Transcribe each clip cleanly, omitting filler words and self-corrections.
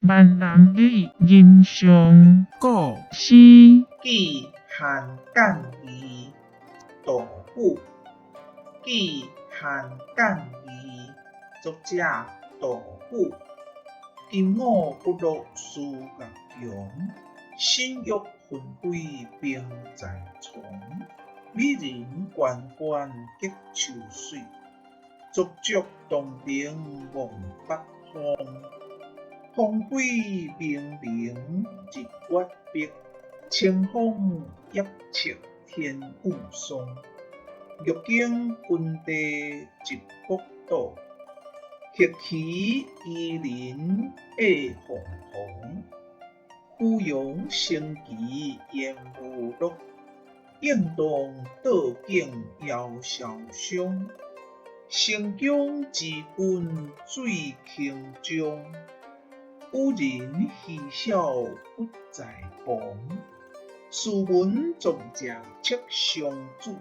閩南語吟誦古詩。記韓簡義，杜甫。記韓簡義，作者杜甫。金吾不落思岳陽，新玉紛飛冰在床。美人關關結秋水，足足東陵望北方。芳菲冥冥日月碧，清風挹赤天雨霜。玉京軍地一國土，黑旗夷陵愛鳳凰。扶陽升旗煙霧落，應當倒景遙瀟湘。成功之君水輕漿，與人嬉笑不在旁。斯文壯將斥雙子，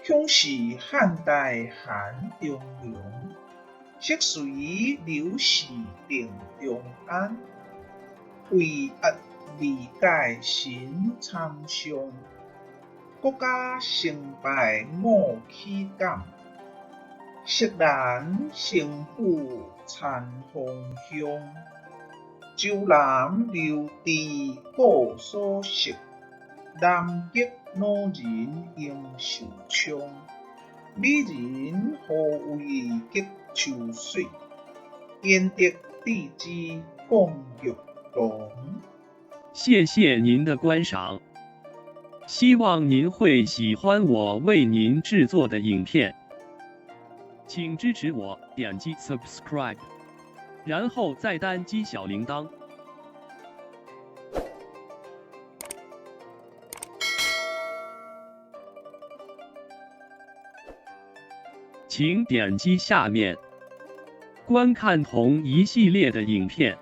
恐是漢代韓忠良。昔隨劉氏定長安，位壓二界神參上。國家成敗五起感，色難城府殘風鄉。周南劉知故所識，南極老人應壽昌。美人何為結秋水？賢德致知廣玉堂。謝謝您的觀賞，希望您會喜歡我為您製作的影片，請支持我點擊 subscribe，然後再單擊小鈴鐺。請點擊下面觀看同一系列的影片。